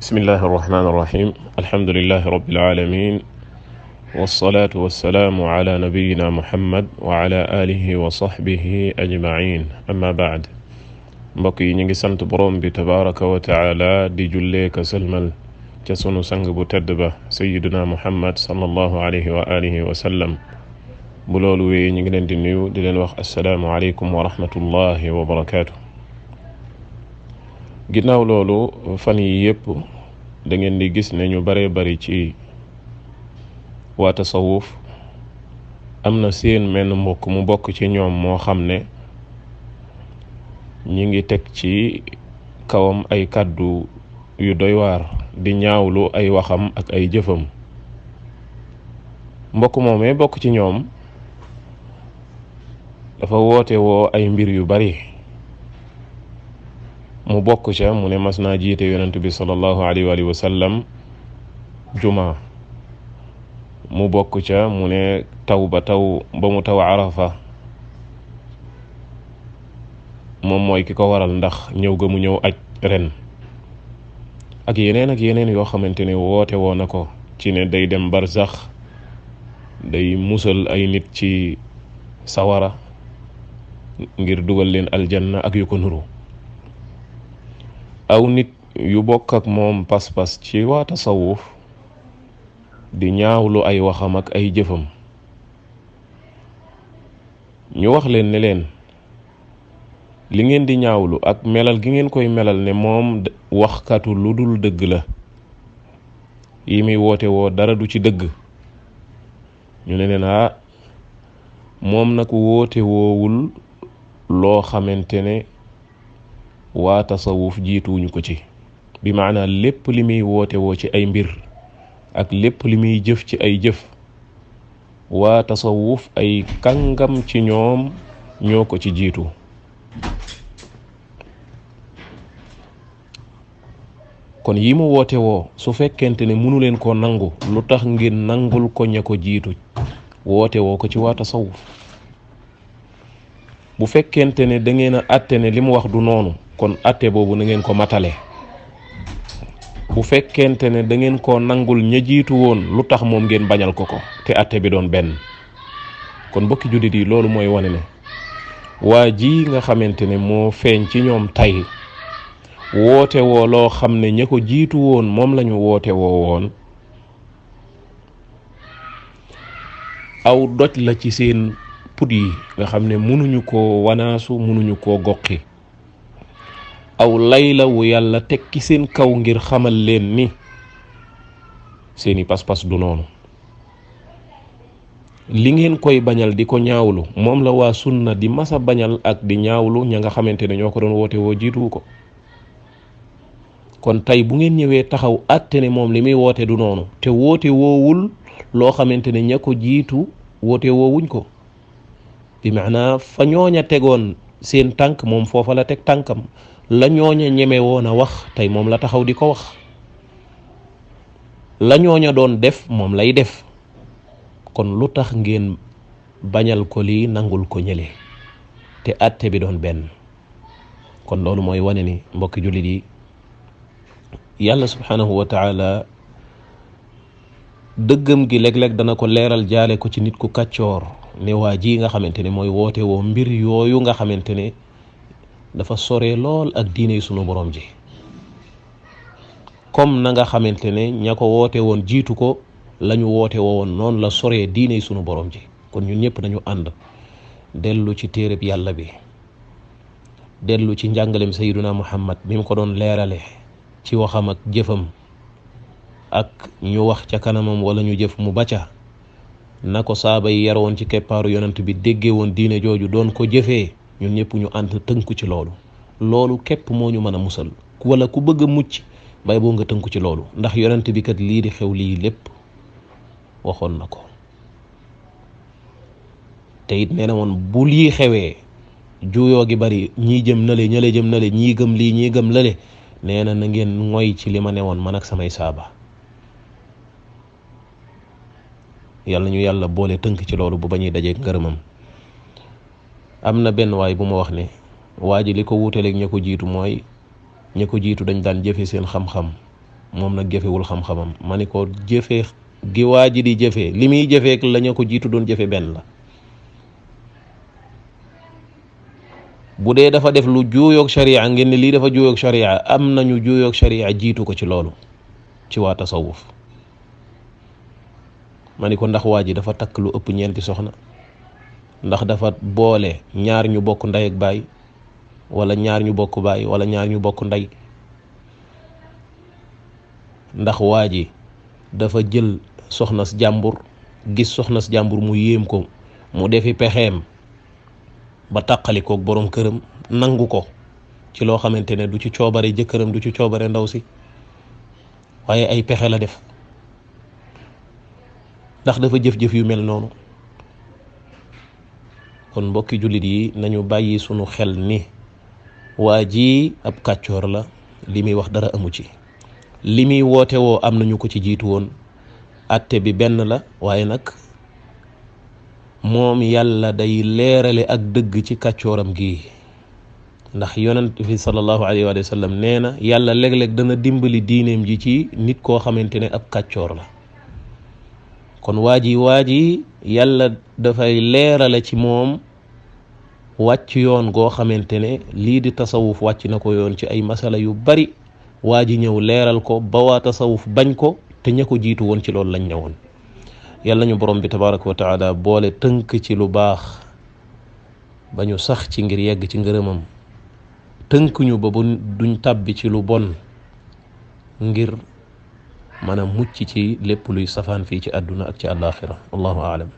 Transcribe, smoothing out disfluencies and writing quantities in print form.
bismillahi irrahmani irrahim alhamdulilahi rabilalamin walsalaatu walsalaamu ala nabiyina muhammad wa ala alihi wa sahbihi ajmain amma baad mbokk yi ñu ngi sant borom bi tabaraka wa taala di jullee ka sëlmal ca sunu sang bu tedd ba sayiduna muhammad sallallahu alayhi wa alihi wa sallam bu loolu wéy ñu ngi leen di nuyu di leen wax assalaamu aleykum wa rahmatullahi wa barakaatu. ginnaaw loolu fan yi yëpp da ngeen di gis ne ñu bare bari ci waa tasawuf am na seen menn mbokk mu bokk ci ñoom moo xam ne ñi ngi teg ci kawam ay kàddu yu doy waar di ñaawlu ay waxam ak ay jëfam. mbokk moomee bokk ci ñoom dafa woote woo ay mbir yu bari mu bokk ca mu ne mas naa jiite yonent bi sallallahu alayhi wa sallam juma mu bokk ca mu ne taw ba mu taw arafa moom mooy ki ko waral ndax ñëw ga mu ñëw aj ren ak yeneen yoo xamante ne woote woo na ko ci ne day dem barzax day musal ay nit ci sawara ngir dugal leen aljanna ak yu ko nuru. aw nit yu bokk ak moom pas-pas ci waa tasawuf di ñaawlu ay waxam ak ay jëfam ñu wax leen ne leen li ngeen di ñaawlu ak melal gi ngeen koy melal ne moom waxkatu lu dul dëgg la, yi muy woote woo dara du ci dëgg. ñu ne leen moom nag woote woowul loo xamante ne waa tasawuf jiituwuñu ko ci, bi maanaa lépp li muy woote woo ci ay mbir ak lépp li muy jëf ci ay jëf waa tasawuf ay kàngam ci ñoom ñoo ko ci jiitu. kon yi mu woote woo su fekkente ne mënu leen koo nangu, lu tax ngir nangul ko ña ko jiitu woote woo ko ci waa tasawuf? bu fekkente ne da ngeen a àtte ne li mu wax du noonu, kon àtte boobu na ngeen ko matale. bu fekkente ne da ngeen koo nangul ña jiitu woon, lu tax moom ngeen bañal ko te àtte bi doon benn? kon mbokki jullit yi, loolu mooy wane ne waa ji nga xamante ne moo feeñ ci ñoom tey woote woo loo xam ne ña ko jiitu woon moom lañu woote woo woon, aw doj la ci seen put yi nga xam ne mënuñu koo wanaasu, mënuñu koo goqi. aw lay la wu yàlla teg ci seen kaw ngir xamal leen ni seeni pas-pas du noonu. li ngeen koy bañal di ko ñaawlu moom la waa sunna di masa bañal ak di ñaawlu ña nga xamante ne ñoo ko doon woote woo jiituwu ko. kon tey bu ngeen ñëwee taxaw àtte ne moom li muy woote du noonu, te woote woowul loo xamante ne ña ko jiitu woote woowuñ ko, bi maanaa fa ñooña tegoon seen tànk moom foofa la teg tànkam, la ñooña ñeme woon a wax tey moom la taxaw di ko wax, la ñooña doon def moom lay def. kon lu tax ngeen bañal ko lii nangul ko ñële te àtte bi doon benn? kon loolu mooy wane ni mbokki jullit yi, yàlla subhanahu wa taala dëggam gi léeg-léeg dana ko leeral jaale ko ci nit ku kàccoor, ne waa ji nga xamante ne mooy woote woo mbir yooyu nga xamante ne dafa sore lool ak diine sunu borom ji, comme na nga xamante ne ña ko woote woon jiitu ko lañu woote woon noonu la soree diine sunu borom ji. kon ñun ñëpp nañu ànd dellu ci téereb yàlla bi, dellu ci njàngalem sayyiduna muhammad mi mu ko doon leerale ci waxam ak jëfam, ak ñu wax ca kanamam wala ñu jëf mu bacca, na ko saaba yi yaroon ci keppaaru yonent bi déggee woon diine jooju doon ko jëfee. ñun ñëpp ñu ànd tënku ci loolu. loolu képp moo ñu mën a musal, wala ku bëgg a mucc bay boo nga tënku ci loolu, ndax yonent bi kat lii di xew lii lépp waxoon na ko. te it nee na woon bu lii xewee juyoo gi bari, ñii jëm nale ñale jëm nale, ñii gëm lii ñii gëm lale, nee na ngeen ngoy ci li ma ne woon man ak samay saaba. yàlla ñu yàlla boole tënk ci loolu bu bañuy dajeek ngërëmam. am na benn waay bu ma wax ne waa ji li ko wuutaleeg ña ko jiitu mooy ña ko jiitu dañ daan jëfe seen xam-xam moom nag jëfewul xam-xamam ma ni ko jëfe gi waa ji di jëfee li muy jëfeek la ñu ko jiitu doon jëfe benn la. bu dee dafa def lu juuyoog sharia ngeen ne lii dafa juuyoog sharia, am nañu juuyoog sharia jiitu ko ci loolu ci waa tasawuf. ma ni ko ndax waa ji dafa takk lu ëpp ñeenti soxna, ndax dafa boole ñaar ñu bokk ndey ak baay, wala ñaar ñu bokk baay, wala ñaar ñu bokk ndey, ndax waa ji dafa jël soxnas jàmbur, gis soxnas jàmbur mu yéem ko, mu defi pexeem ba tàqali koog borom këram, nangu ko ci loo xamante ne du ci coobare jëkkëram, du ci coobare ndaw si, waaye ay pexe la def. ndax dafa jëf-jëf yu mel noonu. kon mbokki jullit yi nañu bàyyi sunu xel ni waa ji ab kàccoor la, li muy wax dara amu ci. li muy woote woo am nañu ko ci jiitu woon, atte bi benn la, waaye nag moom yàlla day leerale ak dëgg ci kàccooram gi. ndax yonent fi sallallahu alayhi wa sallam nee na yàlla léeg-léeg dana dimbali diineem ji ci nit koo xamante ne ab kàccoor la. kon waa ji yàlla dafay leerale ci moom wàcc yoon goo xamante ne lii di tasawuf wàcc na ko yoon ci ay masala yu bari. waa ji ñëw leeral ko ba waa tasawuf bañ ko, te ña ko jiitu woon ci loolu lañ ñëwoon. yàlla ñu borom bi tabaraka wa taala boole tënk ci lu baax ba ñu sax ci ngir yegg ci ngërëmam, tënk ñu ba duñ tàbbi ci lu bon ngir mën a mucc ci lépp luy safaan fii ci àdduna ak ci àllaaxira. allahu aalam.